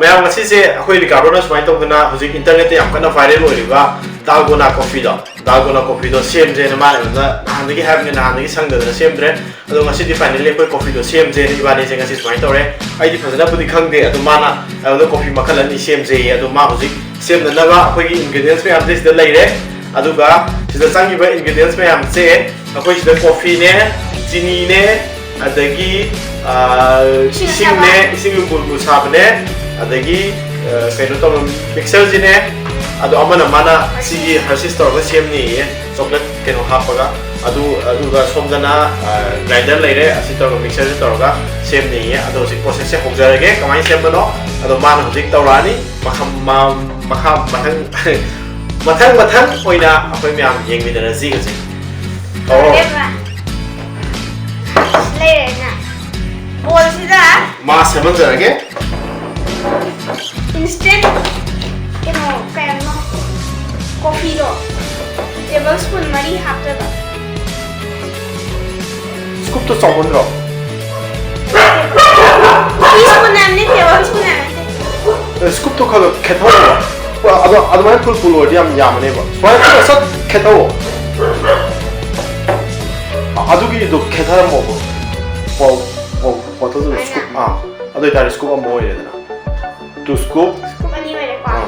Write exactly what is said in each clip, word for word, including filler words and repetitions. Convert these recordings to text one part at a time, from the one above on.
ꯃꯌꯥꯝ, ꯉꯁꯤꯁꯦ ꯑꯩꯈꯣꯏ ꯔꯤꯀꯥꯔꯗꯣꯅ ꯁꯨꯃꯥꯏꯅ ꯇꯧꯗꯅ ꯍꯧꯖꯤꯛ ꯏꯟꯇꯔꯅꯦꯠꯇ ꯌꯥꯝ ꯀꯟꯅ ꯚꯥꯏꯔꯦꯜ ꯑꯣꯏꯔꯤꯕ ꯗꯥꯜꯒꯣꯅꯥ ꯀꯣꯐꯤꯗꯣ, ꯗꯥꯜꯒꯣꯅꯥ ꯀꯣꯐꯤꯗꯣ ꯁꯦꯝꯁꯦꯅ ꯃꯥꯅ ꯑꯩꯉꯣꯟꯗ ꯅꯍꯥꯟꯗꯒꯤ ꯍꯥꯏꯕꯅꯤ, ꯅꯍꯥꯟꯗꯒꯤ ꯁꯪꯗꯗꯅ ꯁꯦꯝꯗ꯭ꯔꯦ꯫ ꯑꯗꯣ ꯉꯁꯤꯗꯤ ꯐꯥꯏꯅꯦꯜꯂꯤ ꯑꯩꯈꯣꯏ ꯀꯣꯐꯤꯗꯣ ꯁꯦꯝꯁꯦꯅ ꯏꯕꯥꯅꯤꯁꯦ ꯉꯁꯤ ꯁꯨꯃꯥꯏꯅ ꯇꯧꯔꯦ꯫ ꯑꯩꯗꯤ ꯐꯖꯅꯕꯨꯗꯤ ꯈꯪꯗꯦ, ꯑꯗꯣ ꯃꯥꯅ ꯑꯩꯉꯣꯟꯗ ꯀꯣꯐꯤ ꯃꯈꯜ ꯑꯅꯤ ꯁꯦꯝꯁꯦꯌꯦ꯫ ꯑꯗꯣ ꯃꯥ ꯍꯧꯖꯤꯛ ꯁꯦꯝꯅꯅꯕ ꯑꯩꯈꯣꯏꯒꯤ ꯏꯟꯒ꯭ꯔꯤꯗꯤꯌꯦꯟꯁ ꯃꯌꯥꯝꯁꯦ ꯁꯤꯗ ꯂꯩꯔꯦ꯫ ꯑꯗꯨꯒ ꯁꯤꯗ ꯆꯪꯉꯤꯕ ꯏꯟꯒ꯭ꯔꯤꯗꯤꯌꯦꯟꯁ ꯃꯌꯥꯝꯁꯦ ꯑꯩꯈꯣꯏ ꯁꯤꯗ ꯀꯣꯐꯤꯅꯦ, ꯆꯤꯅꯤꯅꯦ, ꯑꯗꯒꯤ, ꯑ, ꯏꯁꯤꯡ ꯏꯁꯤꯡꯅꯦ, ꯑꯁꯥꯕ꯫ ꯏꯁꯤꯡ ꯂꯨꯝꯕꯨ ꯂꯨꯝꯕꯨ ꯁꯥꯕꯅꯦ, ꯑꯗꯒꯤ, ꯑ, ꯀꯩꯅꯣ ꯇꯧꯕ ꯃꯤꯛꯁꯔꯁꯤꯅꯦ꯫ ꯑꯗꯣ ꯑꯃꯅ ꯃꯥꯅ ꯁꯤꯒꯤ ꯍꯔꯁꯤꯁ ꯇꯧꯔꯒ ꯁꯦꯝꯅꯤꯌꯦ, ꯆꯣꯀ꯭ꯂꯦꯠ ꯀꯩꯅꯣ ꯍꯥꯞꯄꯒ꯫ ꯑꯗꯨ, ꯑꯗꯨꯒ ꯁꯣꯝꯗꯅ, ꯑ, ꯒ꯭ꯔꯥꯏꯟꯗꯔ ꯂꯩꯔꯦ, ꯑꯁꯤ ꯇꯧꯔꯒ ꯃꯤꯛꯁꯔꯁꯤ ꯇꯧꯔꯒ ꯁꯦꯝꯅꯤꯌꯦ꯫ ꯑꯗꯣ ꯍꯧꯖꯤꯛ ꯄ꯭ꯔꯣꯁꯦꯁꯁꯦ ꯍꯧꯖꯔꯒꯦ, ꯀꯃꯥꯏꯅ ꯁꯦꯝꯕꯅꯣ ꯑꯗꯣ ꯃꯥꯅ ꯍꯧꯖꯤꯛ ꯇꯧꯔꯛꯑꯅꯤ꯫ ꯃꯈꯝ-, ꯃꯥ-, ꯃꯈꯥ ꯃꯊꯪ ꯃꯊꯪ ꯃꯊꯪ ꯑꯣꯏꯅ ꯑꯩꯈꯣꯏ ꯃꯌꯥꯝ ꯌꯦꯡꯃꯤꯟꯅꯔꯁꯤ ꯍꯧꯖꯤꯛ꯫ ꯑꯣ꯫ ꯂꯦꯞꯄ꯫ ꯂꯩꯔꯦꯅ꯫ ꯕꯣꯜꯁꯤꯗ ꯃꯥ ꯁꯦꯝꯍꯟꯖꯔꯒꯦ꯫ ꯏꯟꯁꯇꯦꯟ ꯀꯩꯅꯣ, ꯀꯩꯅꯣ, ꯀꯣꯐꯤꯗꯣ ꯇꯦꯕꯜ ꯁ꯭ꯄꯨꯟ ꯃꯔꯤ ꯍꯥꯞꯇꯣꯏꯕ꯫ ꯁ꯭ꯀꯨꯞꯇꯣ ꯆꯥꯎꯃꯟꯗ꯭ꯔꯣ? ꯇꯤ ꯁ꯭ꯄꯨꯟ ꯍꯥꯏꯕꯅꯤ, ꯇꯦꯕꯜ ꯁ꯭ꯄꯨꯟ ꯍꯥꯏꯕ ꯅꯠꯇꯦ꯫ ꯑꯦ, ꯁ꯭ꯀꯨꯞꯇꯣ ꯈꯔ ꯈꯔ ꯈꯦꯠꯊꯧꯕ꯫ ꯄꯨꯔꯥ ꯑꯗꯣ, ꯑꯗꯨꯃꯥꯏꯅ ꯐꯨꯜ ꯐꯨꯜ ꯑꯣꯏꯔꯗꯤ ꯌꯥꯝ ꯌꯥꯝꯃꯅꯦꯕ꯫ ꯁꯨꯃꯥꯏꯅ ꯈꯔ ꯁꯠ ꯈꯦꯠꯊꯧꯑꯣ꯫ ꯑ-, ꯑꯗꯨꯒꯤꯗꯣ ꯈꯦꯠꯊꯔꯝꯃꯣꯕ꯫ ꯕꯣ-, ꯕꯣ-, ꯕꯣꯇꯜꯗꯨꯗ ꯁ꯭ꯀꯨꯞ, ꯑꯥ, ꯑꯗꯨ ꯑꯣꯏꯇꯥꯔꯗꯤ ꯁ꯭ꯀꯨꯞ ꯑꯃ ꯑꯣꯏꯔꯦꯗꯅ꯫ Two scoop꯫ ꯁ꯭ꯀꯨꯞ ꯑꯅꯤ ꯑꯣꯏꯔꯦꯀꯣ꯫ ꯑꯥ꯫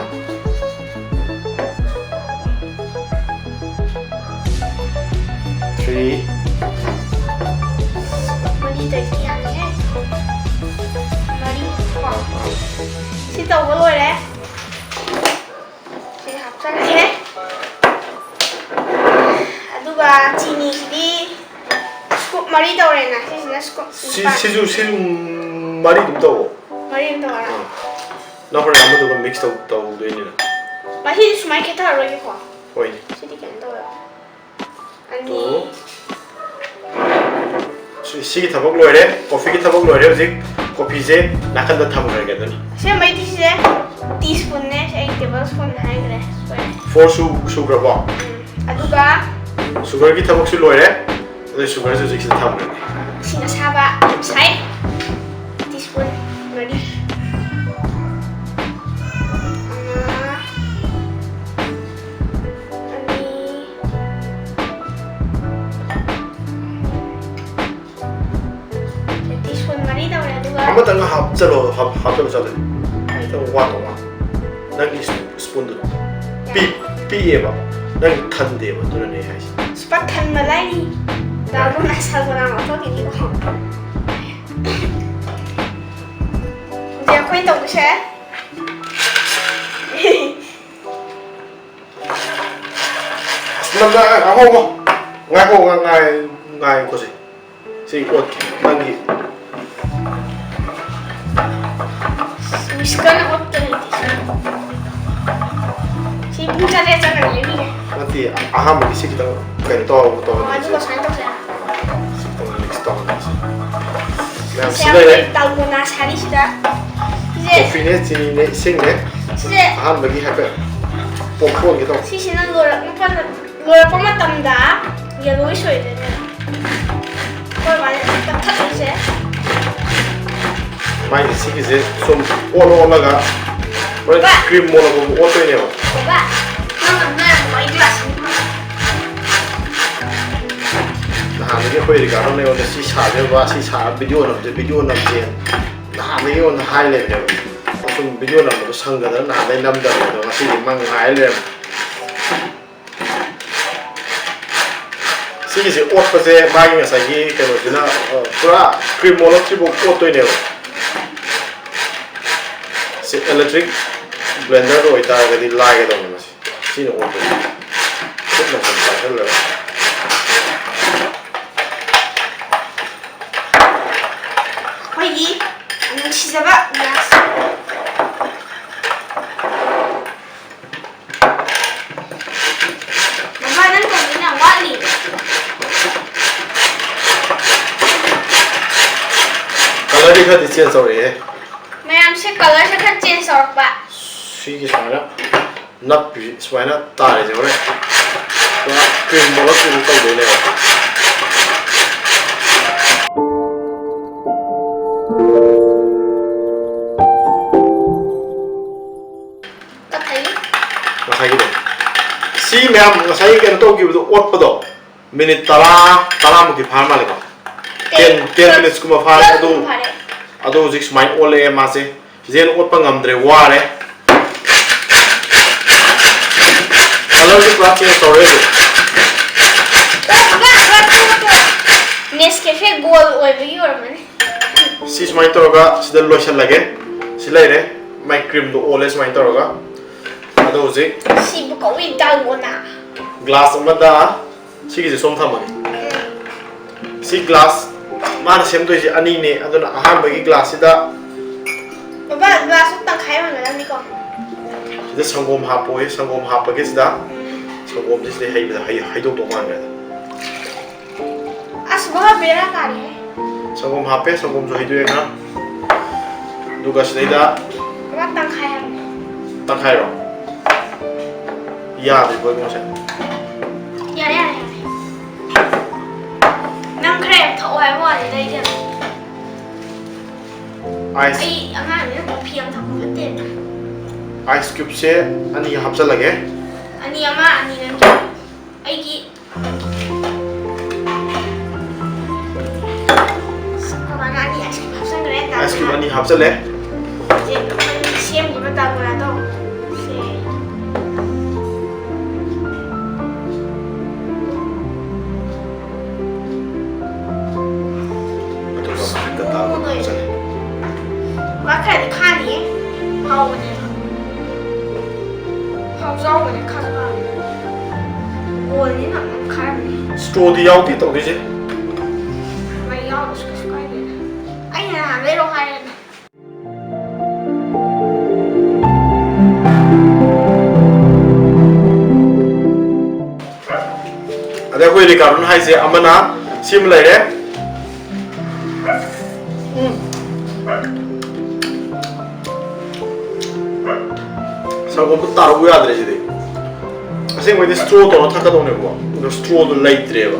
Three꯫ ꯃꯔꯤ ꯇꯧꯔꯤꯁꯤ ꯌꯥꯝꯃꯤꯍꯦ꯫ ꯃꯔꯤ ꯀꯣ꯫ ꯁꯤ ꯇꯧꯕ ꯂꯣꯏꯔꯦ꯫ ꯁꯤ ꯍꯥꯞꯆꯜꯂꯦ꯫ ꯑꯗꯨꯒ ꯆꯤꯅꯤꯁꯤꯗꯤ scoop ꯃꯔꯤ ꯇꯧꯔꯦꯅ꯫ ꯁꯤꯁꯤꯅ scoop ꯁꯤ, ꯅꯤꯄꯥꯟ꯫ ꯁꯤꯁꯨ, ꯁꯤꯁꯨ ꯃꯔꯤ ꯑꯗꯨꯝ ꯇꯧꯑꯣ꯫ ꯃꯔꯤ ꯑꯗꯨꯝ ꯇꯧꯔꯣ꯫ ꯑꯥ꯫ ꯅꯪ ꯍꯣꯔꯦꯟ ꯑꯃꯗꯨꯒ mix ꯇꯧ-, ꯇꯧꯗꯣꯏꯅꯤꯅ꯫ ꯃꯁꯤꯗꯤ ꯁꯨꯃꯥꯏꯅ ꯈꯦꯠꯊꯔꯔꯣꯏꯒꯦꯀꯣ꯫ ꯍꯣꯏꯅꯦ꯫ ꯁꯤꯗꯤ ꯀꯩꯅꯣ ꯇꯧꯋꯦꯕ꯫ ꯑꯅꯤ꯫ ꯇꯨ꯫ ꯁꯤ-, ꯁꯤꯒꯤ ꯊꯕꯛ ꯂꯣꯏꯔꯦ, ꯀꯣꯐꯤꯒꯤ ꯊꯕꯛ ꯂꯣꯏꯔꯦ꯫ ꯍꯧꯖꯤꯛ ꯀꯣꯐꯤꯁꯦ ꯅꯥꯀꯟꯗ ꯊꯝꯈ꯭ꯔꯒꯦ ꯑꯗꯨꯅꯤ꯫ ꯑꯁꯦꯡꯕꯩꯗꯤ ꯁꯤꯁꯦ tea spoonꯅꯦ, ꯑꯩ table spoon ꯍꯥꯏꯈ꯭ꯔꯦ, ꯁꯣꯏꯔꯦ꯫ Four ꯁꯨ-, ꯁꯨꯈ꯭ꯔꯕꯣ? ꯎꯝ, ꯑꯗꯨꯒ sugarꯒꯤ ꯊꯕꯛꯁꯨ ꯂꯣꯏꯔꯦ, ꯑꯗꯨ sugarꯁꯨ ꯍꯧꯖꯤꯛ ꯁꯤꯗ ꯊꯝꯈ꯭ꯔꯒꯦ꯫ ꯏꯁꯤꯡ ꯑꯁꯥꯕ ꯌꯥꯝ ꯁꯥꯏ, tea spoon ꯃꯔꯤ꯫ ꯍꯥꯞ- ꯍꯥꯞꯆꯜꯂ ꯆꯥꯗꯣꯏꯅꯦ꯫ ꯈꯤꯇꯪ ꯋꯥꯠꯇꯧ ꯃꯥꯜꯂꯦ꯫ ꯅꯪꯒꯤ ꯁ꯭ꯄꯨꯟꯗꯨ ꯄꯤꯛ- ꯄꯤꯛꯑꯦꯕ꯫ ꯅꯪꯒꯤ ꯊꯟꯗꯦꯕ꯫ ꯑꯗꯨꯅꯅꯦ ꯑꯩ ꯍꯥꯏꯁꯦ꯫ ꯁꯨꯄꯔ ꯊꯟꯕ ꯂꯥꯏꯔꯤ꯫ ꯗꯥꯜꯒꯣꯅꯥ ꯁꯥꯜꯒꯣꯅꯥ ꯂꯧꯊꯣꯛꯈꯤꯅꯤꯀꯣ꯫ ꯍꯧꯖꯤꯛ ꯑꯩꯈꯣꯏꯅ ꯇꯧꯕꯁꯦ꯫ ꯑꯁ, ꯅꯪ, ꯅꯪ, ꯉꯥꯏꯈꯣ, ꯉꯥꯏꯈꯣ꯫ ꯉꯥꯏꯈꯣ, ꯉꯥꯏ-, ꯉꯥꯏ-, ꯉꯥꯏꯈꯣꯁꯦ꯫ ꯁꯤ ꯑꯣꯠꯀꯦ꯫ ꯅꯪꯒꯤ ꯋꯤꯁꯀꯔꯅ ꯑꯣꯠꯇꯅ ꯂꯩꯇꯦ, ꯁꯤ꯫ ꯁꯤ ꯄꯨꯡ ꯇꯔꯦꯠ ꯆꯪꯒꯅꯤ, ꯂꯩꯕꯤꯒꯦ꯫ ꯅꯠꯇꯦ, ꯑꯍꯥꯟꯕꯒꯤ ꯁꯤ ꯈꯤꯇꯪ ꯀꯩꯅꯣ ꯇꯧ-, ꯑꯣ, ꯇꯧꯍꯟꯒꯦ, ꯑꯗꯨꯒ ꯁꯤ꯫ ꯁꯨꯃꯥꯏꯅ ꯇꯧꯁꯦ꯫ ꯁꯤ ꯈꯤꯇꯪ mix ꯇꯧꯍꯟꯒꯦ, ꯁꯤ꯫ ꯃꯌꯥꯝ ꯁꯤ ꯁꯤ ꯂꯩꯔꯦ꯫ ꯑꯩꯈꯣꯏ ꯗꯥꯜꯒꯣꯅꯥ ꯁꯥꯔꯤꯁꯤꯗ꯫ ꯁꯤꯁꯦ ꯀꯣꯐꯤꯅꯦ, ꯆꯤꯅꯤꯅꯦ, ꯏꯁꯤꯡꯅꯦ꯫ ꯁꯤꯁꯦ ꯑꯍꯥꯟꯕꯒꯤ ꯍꯥꯏꯐꯦꯠ ꯄꯣꯞꯊꯣꯛꯍꯟꯒꯦ ꯇꯧꯕ꯫ ꯁꯤꯁꯤꯅ ꯂꯣꯏꯔꯛꯅ ꯐꯖꯅ ꯂꯣꯏꯔꯛꯄ ꯃꯇꯝꯗ yellowish ꯑꯣꯏꯗꯣꯏꯅꯦ꯫ ꯑꯩꯈꯣꯏ ꯃꯥꯅ ꯀꯛꯊꯠꯂꯤꯁꯦ꯫ ꯃꯥꯒꯤ ꯁꯤꯒꯤꯁꯦ ꯁꯨꯝ ꯑꯣꯠꯂ ꯑꯣꯠꯂꯒ ꯍꯣꯔꯦꯟ ꯕꯥ꯫ Cream ꯑꯣꯜꯂꯛꯄ ꯑꯣꯠꯇꯣꯏꯅꯦꯕ꯫ ꯕꯥ, ꯅꯪ ꯅꯣꯏ ꯃꯣꯏ glass ꯑꯅꯤ ꯐꯪꯉꯦ꯫ ꯅꯍꯥꯟꯗꯒꯤ ꯑꯩꯈꯣꯏ ꯔꯤꯀꯥꯔꯗꯣꯅ ꯑꯩꯉꯣꯟꯗ ꯁꯤ ꯁꯥꯁꯦ ꯕꯕꯥ, ꯁꯤ ꯁꯥ video ꯅꯝꯁꯦ, video ꯅꯝꯁꯦꯅ ꯅꯍꯥꯟꯗꯒꯤ ꯑꯩꯉꯣꯟꯗ ꯍꯥꯏ ꯂꯩꯕꯅꯦꯕ꯫ ꯁꯨꯝ video ꯅꯝꯕꯗꯣ ꯁꯪꯗꯗꯅ ꯅꯍꯥꯟꯗꯒꯤ ꯅꯝꯗꯕꯅꯦ, ꯑꯗꯣ ꯉꯁꯤꯗꯤ ꯃꯥ ꯉꯥꯏ ꯂꯩꯔꯝꯃꯦ꯫ ꯁꯤꯒꯤꯁꯦ ꯑꯣꯠꯄꯁꯦ ꯃꯥꯒꯤ ꯉꯁꯥꯏꯒꯤ ꯀꯩꯅꯣꯁꯤꯅ, ꯑ, ꯄꯨꯔꯥ cream ꯑꯣꯜꯂꯛꯇ꯭ꯔꯤꯐꯥꯎ ꯑꯣꯠꯇꯣꯏꯅꯦꯕ꯫ ꯁꯤ electric blenderꯗ ꯑꯣꯏꯇꯥꯔꯒꯗꯤ ꯂꯥꯏꯒꯗꯧꯅꯦ ꯃꯁꯤ꯫ ꯁꯤꯅ ꯑꯣꯠꯇꯣꯏꯅꯦ꯫ ꯈꯨꯠꯅ ꯁꯨꯝ ꯄꯥꯏꯁꯜꯂꯒ꯫ ꯑꯩꯈꯣꯏꯒꯤ ꯅꯨꯡꯁꯤꯖꯕ ꯒ꯭ꯌꯥꯁ꯫ ꯃꯃꯥ, ꯅꯪ ꯇꯧꯕꯗꯤ ꯌꯥꯝ ꯋꯥꯠꯂꯤ꯫ Colourꯗꯤ ꯈꯔꯗꯤ change ꯇꯧꯔꯛꯑꯦ꯫ ꯃꯌꯥꯝꯁꯦ colourꯁꯦ ꯈꯔ change ꯇꯧꯔꯛꯄ꯫ ꯁꯤꯒꯤ ꯁꯨꯃꯥꯏꯅ ꯅꯞꯄꯤ, ꯁꯨꯃꯥꯏꯅ ꯇꯥꯔꯤꯁꯦ ꯍꯣꯔꯦꯟ ꯄꯨꯔꯥ cream ꯑꯣꯜꯂꯛꯇꯣꯏꯅꯤ ꯇꯧꯗꯣꯏꯅꯦꯕ꯫ ꯀꯛꯊꯠꯂꯤ꯫ ꯉꯁꯥꯏꯒꯤꯗꯣ꯫ ꯁꯤ ꯃꯌꯥꯝ ꯉꯁꯥꯏꯒꯤ ꯀꯩꯅꯣ ꯇꯧꯈꯤꯕꯗꯣ, ꯑꯣꯠꯄꯗꯣ꯫ Minute ꯇꯔꯥ, ꯇꯔꯥꯃꯨꯛꯇꯤ ꯐꯥꯔ ꯃꯥꯜꯂꯦꯀꯣ? Ten, ten minutesꯀꯨꯝꯕ ꯐꯥꯔꯦ꯫ ꯑꯗꯨ twelveꯀꯨꯝꯕ ꯐꯥꯔꯦ꯫ ꯑꯗꯣ ꯍꯧꯖꯤꯛ ꯁꯨꯃꯥꯏꯅ ꯑꯣꯜꯂꯛꯑꯦ ꯃꯥꯁꯦ꯫ ꯆꯤꯆꯦꯅ ꯑꯣꯠꯄ ꯉꯝꯗ꯭ꯔꯦ, ꯋꯥꯔꯦ꯫ ꯀꯂꯔꯁꯨ ꯄꯨꯔꯥ ꯆꯦꯟꯖ ꯇꯧꯔꯦ ꯍꯧꯖꯤꯛ꯫ ꯅꯦꯁꯀꯦꯐꯦ ꯒꯣꯜ ꯑꯣꯏꯕꯒꯤ ꯑꯣꯏꯔꯝꯃꯅꯤ꯫ ꯁꯤ ꯁꯨꯃꯥꯏꯅ ꯇꯧꯔꯒ ꯁꯤꯗ ꯂꯣꯏꯁꯤꯜꯂꯒꯦ꯫ ꯁꯤ ꯂꯩꯔꯦ꯫ ꯃꯥꯏ ꯀ꯭ꯔꯤꯝꯗꯣ ꯑꯣꯜꯂꯦ ꯁꯨꯃꯥꯏꯅ ꯇꯧꯔꯒ꯫ ꯑꯗꯣ ꯍꯧꯖꯤꯛ ꯁꯤꯕꯨ ꯀꯧꯏ ꯗꯥꯜꯒꯣꯅꯥ꯫ ꯒ꯭ꯂꯥꯁ ꯑꯃꯗ ꯁꯤꯒꯤꯁꯦ ꯁꯣꯝ ꯊꯝꯃꯒꯦ꯫ ꯁꯤ ꯒ꯭ꯂꯥꯁ ꯃꯥꯅ ꯁꯦꯝꯗꯣꯏꯁꯦ ꯑꯅꯤꯅꯦ꯫ ꯑꯗꯨꯅ ꯑꯍꯥꯟꯕꯒꯤ ꯒ꯭ꯂꯥꯁꯁꯤꯗ ꯕꯕꯥ, ꯒ꯭ꯂꯥꯁꯁꯨ ꯇꯪꯈꯥꯏ ꯑꯣꯏꯒꯗꯕꯅꯤꯀꯣ꯫ ꯁꯤꯗ ꯁꯪꯒꯣꯝ ꯍꯥꯞꯄꯣꯌꯦ꯫ ꯁꯪꯒꯣꯝ ꯍꯥꯞꯄꯒꯦ ꯁꯤꯗ꯫ ꯁꯪꯒꯣꯝꯁꯦ ꯁꯤꯗꯩ ꯍꯩꯕꯗ ꯍꯩ-, ꯍꯩꯗꯣꯛꯇꯧ ꯃꯥꯟꯈ꯭ꯔꯦꯗ꯫ ꯑꯁ, ꯕꯕꯥ, ꯕꯦꯔꯥ ꯀꯥꯔꯦꯍꯦ꯫ ꯁꯪꯒꯣꯝ ꯍꯥꯞꯄꯦ, ꯁꯪꯒꯣꯝꯁꯨ ꯍꯩꯗꯣꯛꯑꯦ ꯈꯔ꯫ ꯑꯗꯨꯒ ꯁꯤꯗꯩꯗ ꯕꯕꯥ, ꯇꯪꯈꯥꯏ ꯍꯥꯞꯄꯦ꯫ ꯇꯪꯈꯥꯏꯔꯣ? ꯌꯥꯗ꯭ꯔꯤꯕꯣ ꯏꯕꯨꯡꯉꯣꯁꯦ? ꯌꯥꯔꯦ, ꯌꯥꯔꯦ, ꯌꯥꯔꯦ꯫ ꯅꯪ ꯈꯔ ꯌꯥꯝ ꯊꯛꯑꯣ ꯍꯥꯏꯕ ꯋꯥꯅꯤꯗ, ꯑꯩꯗꯤ ꯌꯥꯝ ꯑꯥꯏꯁ ꯑꯩ ꯑꯉꯥꯡꯅꯤꯅ ꯀꯣꯐꯤ ꯌꯥꯝ ꯊꯛꯄ ꯐꯠꯇꯦꯅ꯫ ꯑꯥꯏꯁ ꯀ꯭ꯌꯨꯕꯁꯦ ꯑꯅꯤ ꯍꯥꯞꯆꯜꯂꯒꯦ꯫ ꯑꯅꯤ ꯑꯃ, ꯑꯅꯤ ꯅꯪꯒꯤ꯫ ꯑꯩꯒꯤ ꯑꯁ, ꯑꯩꯈꯣꯏ ꯃꯥꯅ ꯑꯅꯤ ꯑꯥꯏꯁ ꯀ꯭ꯌꯨꯕ ꯍꯥꯞꯆꯟꯈ꯭ꯔꯦ꯫ ꯑꯥꯏꯁ ꯀ꯭ꯌꯨꯕ ꯑꯅꯤ ꯍꯥꯞꯆꯜꯂꯦ꯫ ꯁꯦ, ꯑꯩꯈꯣꯏ ꯁꯦꯝꯈꯤꯕ ꯗꯥꯜꯒꯣꯅꯥꯗꯣ꯫ ꯁꯦ꯫ ꯑꯗꯨꯒ ꯃꯊꯛꯇ ꯇꯥꯕ ꯍꯥꯞꯆꯜꯂꯦ꯫ ꯃꯥ ꯈꯔꯗꯤ ꯈꯥꯅꯤꯌꯦ꯫ ꯍꯥꯎꯕꯅꯦꯕ꯫ ꯍꯥꯎꯁꯨ ꯍꯥꯎꯕꯅꯦ, ꯈꯥꯁꯨ ꯈꯥꯕꯅꯦ꯫ ꯒꯣꯜꯅꯤꯅ ꯑꯃꯨꯛ ꯈꯥꯔꯝꯅꯤ꯫ ꯁ꯭ꯇ꯭ꯔꯣꯗꯤ ꯌꯥꯎꯗꯦ ꯇꯧꯗꯣꯏꯁꯦ꯫ ꯃꯩ ꯌꯥꯎꯗ꯭ꯔꯁꯨ ꯀꯩꯁꯨ ꯀꯥꯏꯗꯦꯗ꯫ ꯑꯩꯅ ꯅꯍꯥꯟ ꯂꯩꯔꯣ ꯍꯥꯏꯔꯦꯅꯦ꯫ ꯑꯗꯩ ꯑꯩꯈꯣꯏ ꯔꯤꯀꯥꯔꯗꯣꯅ ꯍꯥꯏꯁꯦ ꯑꯃꯅ ꯁꯤꯃ ꯂꯩꯔꯦ꯫ ꯎꯝ꯫ ꯁꯪꯒꯣꯝꯗꯣ ꯇꯥꯔꯛꯎ ꯌꯥꯗ꯭ꯔꯦ ꯁꯤꯗꯤ꯫ ꯑꯁꯦꯡꯕꯩꯗꯤ ꯁ꯭ꯇ꯭ꯔꯣ ꯇꯧꯔ ꯊꯛꯀꯗꯧꯅꯦꯕꯀꯣ, ꯑꯗꯣ ꯁ꯭ꯇ꯭ꯔꯣꯗꯣ ꯂꯩꯇ꯭ꯔꯦꯕ꯫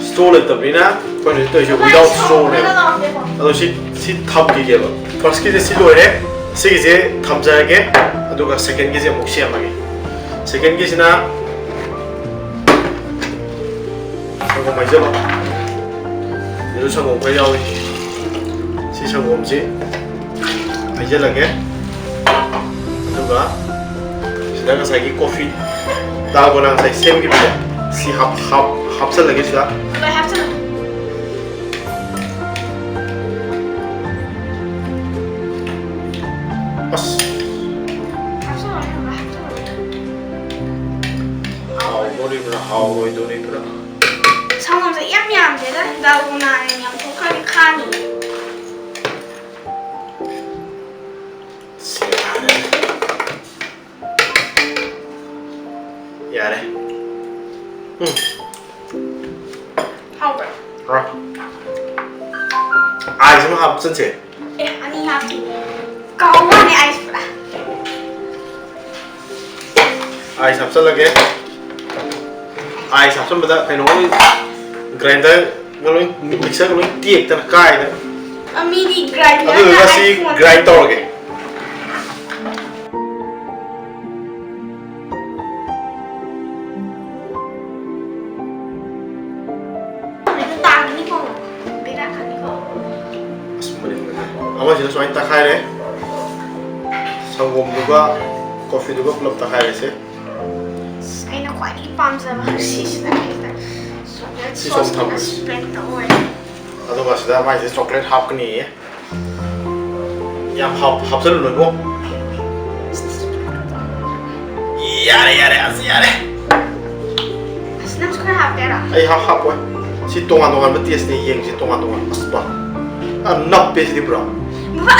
ꯁ꯭ꯇ꯭ꯔꯣ ꯂꯩꯇꯕꯅꯤꯅ ꯑꯩꯈꯣꯏꯅ ꯍꯧꯖꯤꯛ ꯇꯧꯔꯤꯁꯦ without straw ꯅꯦꯕ꯫ ꯑꯗꯣ ꯁꯤ, ꯁꯤ ꯊꯝꯈꯤꯒꯦꯕ꯫ ꯐꯥꯔꯁꯀꯤꯁꯦ ꯁꯤ ꯂꯣꯏꯔꯦ꯫ ꯁꯤꯒꯤꯁꯦ ꯊꯝꯖꯔꯒꯦ, ꯑꯗꯨꯒ ꯁꯦꯀꯦꯟꯒꯤꯁꯦ ꯑꯃꯨꯛ ꯁꯦꯝꯃꯒꯦ꯫ ꯁꯦꯀꯦꯟꯒꯤꯁꯤꯅ ꯁꯪꯒꯣꯝ ꯍꯩꯖꯕ꯫ ꯑꯗꯨ ꯁꯪꯒꯣꯝ ꯈꯔ ꯌꯥꯎꯏ꯫ ꯁꯤ ꯁꯪꯒꯣꯝꯁꯤ ꯍꯩꯖꯤꯜꯂꯒꯦ꯫ ꯑꯗꯨꯒ ꯁꯤꯗ ꯉꯁꯥꯏꯒꯤ ꯀꯣꯐꯤ ꯗꯥꯜꯒꯣꯅꯥ ꯉꯁꯥꯏ ꯁꯦꯝꯈꯤꯕꯁꯦ ꯁꯤ ꯍꯥꯞ-, ꯍꯥꯞ-, ꯍꯥꯞꯆꯜꯂꯒꯦ ꯁꯤꯗ꯫ ꯂꯣꯏ ꯍꯥꯞꯆꯜꯂꯣ꯫ ꯑꯁ꯫ ꯍꯥꯞꯆꯜꯂꯣ, ꯍꯥꯞꯆꯜꯂꯣ꯫ ꯍꯥꯎꯗꯣꯔꯤꯕ꯭ꯔꯥ, ꯍꯥꯎꯔꯣꯏꯗꯣꯔꯤꯕ꯭ꯔꯥ? ꯁꯪꯒꯣꯝꯁꯦ ꯏꯌꯥꯝ ꯌꯥꯝꯗꯦꯗ, ꯗꯥꯜꯒꯣꯅꯥꯅ ꯌꯥꯝ ꯊꯣꯛꯈ꯭ꯔꯗꯤ ꯈꯥꯅꯤ꯫ ꯁꯤ ꯌꯥꯔꯦ꯫ ꯌꯥꯔꯦ꯫ ꯎꯝ꯫ ꯍꯥꯎꯕ꯭ꯔꯥ? ꯍꯥꯎ꯫ ꯑꯥꯏꯁ ꯑꯃ ꯍꯥꯞꯆꯟꯁꯦ꯫ ꯑꯦ, ꯑꯅꯤ ꯍꯥꯞꯈꯤꯅꯦ꯫ ꯀꯥꯎꯕ ꯋꯥꯅꯦ ꯑꯥꯏꯁ ꯄꯨꯔꯥ꯫ ꯑꯥꯏꯁ ꯍꯥꯞꯆꯜꯂꯒꯦ꯫ ꯑꯥꯏꯁ ꯍꯥꯞꯆꯟꯕꯗ ꯀꯩꯅꯣ ꯂꯣꯏ, ꯒ꯭ꯔꯥꯏꯟꯗꯔꯒ ꯂꯣꯏ, ꯃꯤꯛꯁꯔꯒ ꯂꯣꯏ ꯇꯦꯛꯇꯅ ꯀꯥꯏꯗꯅ꯫ ꯑ, ꯃꯤꯗꯤ ꯒ꯭ꯔꯥꯏꯟꯗꯔꯒ ꯑꯗꯨꯗꯨꯒ ꯁꯤ ꯑꯥꯏꯁ ꯐꯣꯟ ꯒ꯭ꯔꯥꯏꯟ ꯇꯧꯔꯒꯦ꯫ ꯇꯥꯒꯤꯅꯤꯀꯣ, ꯕꯦꯔꯥ ꯀꯥꯅꯤꯀꯣ꯫ ꯑꯁ, ꯃꯅꯤꯡ ꯃꯅꯤꯡ꯫ ꯑꯃꯁꯤꯅ ꯁꯨꯃꯥꯏꯅ ꯇꯛꯈꯥꯏꯔꯦ꯫ ꯁꯪꯒꯣꯝꯗꯨꯒ ꯀꯣꯐꯤꯗꯨꯒ ꯄꯨꯂꯞ ꯇꯛꯈꯥꯏꯔꯁꯦ꯫ ꯑꯁ, ꯑꯩꯅ ꯈ꯭ꯋꯥꯏꯗꯒꯤ ꯄꯥꯝꯖꯕ ꯁꯤꯁꯤꯗ ꯍꯦꯛꯇ ꯁꯤ ꯁꯣꯝ ꯁꯣꯁ ꯊꯝꯃꯁꯤ꯫ ꯁ꯭ꯄ꯭ꯔꯦꯗ ꯇꯧꯔꯦ꯫ ꯑꯗꯨꯒ ꯁꯤꯗ ꯃꯥꯏꯁꯦ ꯆꯣꯀ꯭ꯂꯦꯠ ꯍꯥꯞꯀꯅꯤꯌꯦ꯫ ꯌꯥꯝ ꯍꯥꯞ-, ꯍꯥꯞꯆꯜꯂꯨꯅꯨ ꯏꯕꯨꯡꯉꯣ꯫ ꯌꯥꯔꯦ, ꯌꯥꯔꯦ, ꯑꯁ, ꯌꯥꯔꯦ꯫ ꯑꯁ, ꯅꯪꯁꯨ ꯈꯔ ꯍꯥꯞꯀꯦꯔꯣ? ꯑꯩ ꯍꯥꯞ-, ꯍꯥꯞꯄꯣꯏ꯫ ꯁꯤ ꯇꯣꯉꯥꯟ ꯇꯣꯉꯥꯟꯕ ꯇꯦꯁꯅꯦ, ꯌꯦꯡꯁꯤ ꯇꯣꯉꯥꯟ ꯇꯣꯉꯥꯟ꯫ ꯑꯁ, ꯕꯥ꯫ ꯑ, ꯅꯞꯄꯦ ꯁꯤꯗꯤ ꯄꯨꯔꯥ꯫ ꯕꯕꯥ,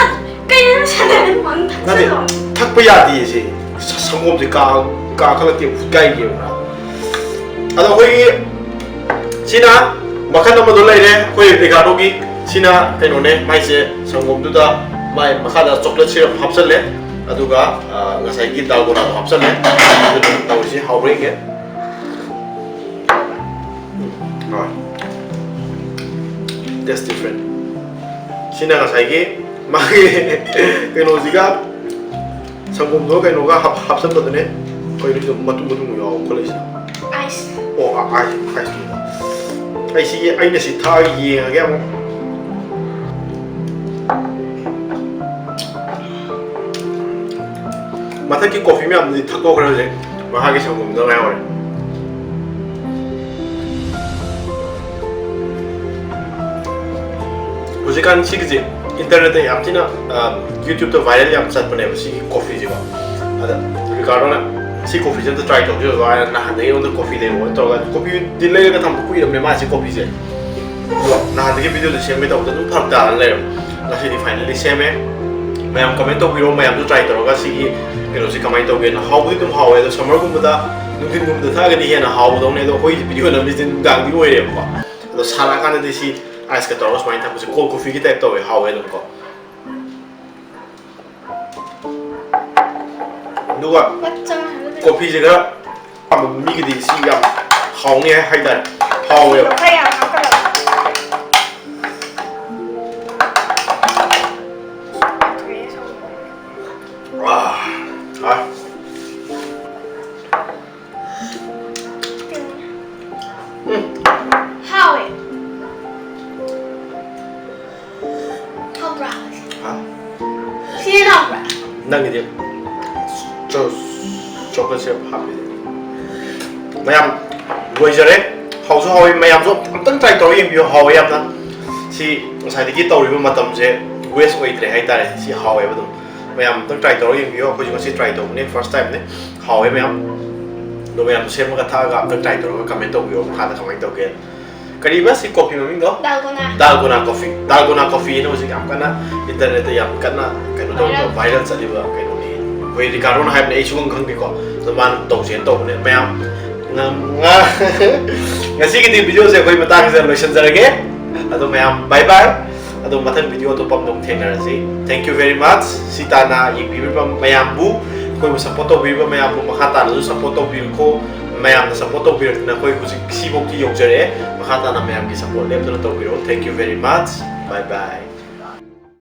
ꯀꯩꯅꯣ ꯅꯪ ꯁꯥꯟꯅꯔꯤꯕꯣ? ꯅꯪ ꯅꯠꯇꯦ, ꯊꯛꯆꯜꯂꯣ꯫ ꯊꯛꯄ ꯌꯥꯗꯤꯌꯦ ꯁꯤ꯫ ꯁ-, ꯁꯪꯒꯣꯝꯁꯦ ꯀꯥ-, ꯀꯥꯈꯠꯂꯛꯇꯦ, ꯐꯨꯠꯀꯥꯏꯒꯦꯕ꯫ ꯑꯗꯣ ꯑꯩꯈꯣꯏꯒꯤ ꯁꯤꯅ ꯃꯈꯜ ꯑꯃꯗꯣ ꯂꯩꯔꯦ, ꯑꯩꯈꯣꯏ ꯔꯤꯒꯥꯔꯗꯣꯒꯤ꯫ ꯁꯤꯅ ꯀꯩꯅꯣꯅꯦ, ꯃꯥꯏꯁꯦ ꯁꯪꯒꯣꯝꯗꯨꯗ ꯃꯥꯏ ꯃꯈꯥꯗ ꯆꯣꯀ꯭ꯂꯦꯠ ꯁꯤꯔꯞ ꯍꯥꯞꯆꯜꯂꯦ, ꯑꯗꯨꯒ, ꯑ, ꯉꯁꯥꯏꯒꯤ ꯗꯥꯜꯒꯣꯅꯥꯗꯣ ꯍꯥꯞꯆꯜꯂꯦ꯫ ꯑꯗꯨꯅ ꯇꯧꯔꯤꯁꯤ ꯍꯥꯎꯕ꯭ꯔꯥ ꯌꯦꯡꯒꯦ꯫ ꯎꯝ, ꯍꯣꯏ꯫ Taste different꯫ ꯁꯤꯅ ꯉꯁꯥꯏꯒꯤ ꯃꯥꯒꯤ ꯀꯩꯅꯣꯁꯤꯒ ꯁꯪꯒꯣꯝꯗꯣ ꯀꯩꯅꯣꯒ ꯍꯥꯞ-, ꯍꯥꯞꯆꯟꯕꯗꯨꯅꯦ꯫ ꯀꯩꯅꯣ ꯁꯤꯗ ꯃꯇꯨꯝ ꯃꯇꯨꯝ ꯌꯥꯎ ꯈꯣꯠꯂꯛꯏꯁꯤꯅ? ꯑꯥꯏꯁ꯫ ꯑꯣ, ꯑ-, ꯑꯥꯏꯁ, ꯑꯥꯏꯁ꯫ ꯑꯩ ꯁꯤ, ꯑꯩꯅ ꯁꯤ ꯊꯛꯑꯒ ꯌꯦꯡꯉꯒꯦ ꯑꯃꯨꯛ꯫ ꯃꯊꯛꯀꯤ ꯀꯣꯐꯤ ꯃꯌꯥꯝꯗꯨꯗꯤ ꯊꯛꯇꯣꯛꯈ꯭ꯔꯦ ꯍꯧꯖꯤꯛ꯫ ꯃꯍꯥꯛꯀꯤ ꯁꯪꯒꯣꯝꯗ ꯉꯥꯏꯍꯧꯔꯦ꯫ ꯍꯧꯖꯤꯛꯀꯥꯟ ꯁꯤꯒꯤꯁꯦ ꯏꯟꯇꯔꯅꯦꯠꯇ ꯌꯥꯝ ꯊꯤꯅ, ꯑ, YouTube-ꯇ viral ꯌꯥꯝ ꯆꯠꯄꯅꯦꯕ ꯁꯤꯒꯤ ꯀꯣꯐꯤꯁꯤꯀꯣ꯫ ꯑꯗ ꯔꯤꯀꯥꯔꯗꯣꯅ "ꯁꯤ ꯀꯣꯐꯤꯁꯦ ꯑꯝꯇ try ꯇꯧꯁꯤ ꯕꯕꯥ" ꯍꯥꯏꯅ ꯅꯍꯥꯟꯗꯒꯤ ꯑꯩꯉꯣꯟꯗ ꯀꯣꯐꯤ ꯂꯩꯔꯛꯑꯣꯅ ꯇꯧꯔꯒ, ꯀꯣꯐꯤꯗꯤ ꯂꯩꯔꯒ ꯊꯝꯕ ꯀꯨꯏꯔꯕꯅꯦ ꯃꯥꯁꯦ ꯀꯣꯐꯤꯁꯦ꯫ ꯑꯗꯣ ꯅꯍꯥꯟꯗꯒꯤ video-ꯗꯣ ꯁꯦꯝꯒꯦ ꯇꯧꯕꯗ ꯑꯗꯨꯝ ꯐꯔꯛ ꯇꯥꯔ ꯂꯩꯔꯕ꯫ ꯉꯁꯤꯗꯤ finally ꯁꯦꯝꯃꯦ꯫ ꯃꯌꯥꯝ comment ꯇꯧꯕꯤꯔꯣ, ꯃꯌꯥꯝꯁꯨ try ꯇꯧꯔꯒ ꯁꯤꯒꯤ ꯀꯩꯅꯣꯁꯤ ꯀꯃꯥꯏꯅ ꯇꯧꯒꯦꯅ꯫ ꯍꯥꯎꯕꯗꯤ ꯑꯗꯨꯝ ꯍꯥꯎꯋꯦ, ꯑꯗꯣ summer-ꯒꯨꯝꯕꯗ ꯅꯨꯡꯊꯤꯟꯒꯨꯝꯕꯗ ꯊꯛꯑꯒꯗꯤ ꯍꯦꯟꯅ ꯍꯥꯎꯒꯗꯧꯅꯦ꯫ ꯑꯗꯣ ꯑꯩꯈꯣꯏꯒꯤ video ꯅꯝꯃꯤꯁꯦ ꯅꯨꯡꯗꯥꯡꯗꯤ ꯑꯣꯏꯔꯦꯕꯀꯣ꯫ ꯑꯗꯣ ꯁꯥꯔꯛꯑꯀꯥꯟꯗꯗꯤ ꯁꯤ ice-ꯀ ꯇꯧꯔꯒ ꯁꯨꯃꯥꯏꯅ ꯊꯛꯄꯁꯦ cold coffee-ꯒꯤ type ꯇꯧꯋꯦ, ꯍꯥꯎꯋꯦ ꯑꯗꯨꯝ ꯀꯣ꯫ ꯑꯗꯨꯒ ꯃꯆꯥ ꯍꯥꯏꯕ ꯂꯩ꯫ Coffee-ꯁꯦ ꯈꯔ ꯄꯥꯝꯕ ꯃꯤꯒꯤꯗꯤ ꯁꯤ ꯌꯥꯝ ꯍꯥꯎꯅꯤ ꯍꯥꯏ-, ꯍꯥꯏꯇꯥꯔꯦ꯫ ꯍꯥꯎꯋꯦꯕ꯫ ꯈꯔ ꯌꯥꯝ ꯍꯥꯞꯀꯗꯕ꯫ ꯑꯥ, ꯑꯥ꯫ ꯎꯝ꯫ ꯍꯥꯎꯋꯦ꯫ ꯍꯥꯎꯕ꯭ꯔꯥ? ꯍꯥ? ꯁꯤꯅ ꯍꯥꯎꯕ꯭ꯔꯥ? ꯅꯪꯒꯤꯗꯤ ꯆꯣ-, chocolate syrup ꯍꯥꯞꯄꯦ꯫ ꯃꯌꯥꯝ ꯂꯣꯏꯖꯔꯦ꯫ ꯍꯥꯎꯁꯨ ꯍꯥꯎꯋꯤ꯫ ꯃꯌꯥꯝꯁꯨ ꯑꯝꯇꯪ try ꯇꯧꯔ ꯌꯦꯡꯕꯤꯌꯨ꯫ ꯍꯥꯎꯋꯦ ꯌꯥꯝꯅ꯫ ꯁꯤ ꯉꯁꯥꯏꯗꯒꯤ ꯇꯧꯔꯤꯕ ꯃꯇꯝꯁꯦ waste ꯑꯣꯏꯗ꯭ꯔꯦ ꯍꯥꯏꯇꯥꯔꯦ꯫ ꯁꯤ ꯍꯥꯎꯋꯦꯕ ꯑꯗꯨꯝ꯫ ꯃꯌꯥꯝ ꯑꯝꯇꯪ try ꯇꯧꯔ ꯌꯦꯡꯕꯤꯌꯨ꯫ ꯑꯩꯈꯣꯏꯁꯨ ꯉꯁꯤ try ꯇꯧꯕꯅꯦ, first time-ꯅꯦ꯫ ꯍꯥꯎꯋꯦ ꯃꯌꯥꯝ꯫ ꯑꯗꯣ ꯃꯌꯥꯝꯁꯨ ꯁꯦꯝꯃꯒ ꯊꯛꯑꯒ ꯑꯝꯇꯪ try ꯇꯧꯔꯒ comment ꯇꯧꯕꯤꯌꯣ ꯃꯈꯥꯗ ꯀꯃꯥꯏꯅ ꯇꯧꯒꯦ꯫ ꯀꯔꯤꯕ ꯁꯤ coffee ꯃꯃꯤꯡꯗꯣ? Dalgona꯫ Dalgona coffee꯫ Dalgona coffee ꯍꯥꯏꯅ ꯍꯧꯖꯤꯛ ꯌꯥꯝ ꯀꯟꯅ internet-ꯇ ꯌꯥꯝ ꯀꯟꯅ ꯀꯩꯅꯣ ꯇꯧꯔꯤꯕ, viral꯫ Viral ꯆꯠꯂꯤꯕ ꯀꯩꯅꯣꯅꯤ꯫ ꯑꯩꯈꯣꯏ ꯔꯤꯀꯥꯔꯗꯣꯅ ꯍꯥꯏꯕꯅꯦ, ꯑꯩ ꯁꯨꯈꯪ ꯈꯪꯗꯦꯀꯣ꯫ ꯑꯗꯣ ꯃꯥꯅ ꯇꯧꯁꯦꯅ ꯇꯧꯕꯅꯦ꯫ ꯃꯌꯥꯝ, ꯉ-, ꯉ-, ꯉꯁꯤꯒꯤꯗꯤ video-ꯁꯦ ꯑꯩꯈꯣꯏ ꯃꯇꯥꯡꯁꯤꯗ ꯂꯣꯏꯁꯤꯟꯖꯔꯒꯦ꯫ ꯑꯗꯣ ꯃꯌꯥꯝ bye bye꯫ ꯑꯗꯣ ꯃꯊꯪ video ꯑꯇꯣꯞꯄ ꯑꯃꯗ ꯑꯃꯨꯛ ꯊꯦꯡꯅꯔꯁꯤ꯫ Thank you very much꯫ ꯁꯤ ꯇꯥꯅ ꯌꯦꯡꯕꯤꯔꯤꯕ ꯃꯌꯥꯝꯕꯨ, ꯑꯩꯈꯣꯏꯕꯨ support ꯇꯧꯕꯤꯔꯤꯕ ꯃꯌꯥꯝꯕꯨ ꯃꯈꯥ ꯇꯥꯅꯁꯨ support ꯇꯧꯕꯤꯌꯨꯀꯣ꯫ ꯃꯌꯥꯝꯅ support ꯇꯧꯕꯤꯔꯛꯇꯅ ꯑꯩꯈꯣꯏ ꯍꯧꯖꯤꯛ ꯁꯤꯐꯧꯗꯤ ꯌꯧꯖꯔꯛꯑꯦ꯫ ꯃꯈꯥ ꯇꯥꯅ ꯃꯌꯥꯝꯒꯤ support ꯂꯦꯞꯇꯅ ꯇꯧꯕꯤꯔꯣ꯫ Thank you very much꯫ Bye bye꯫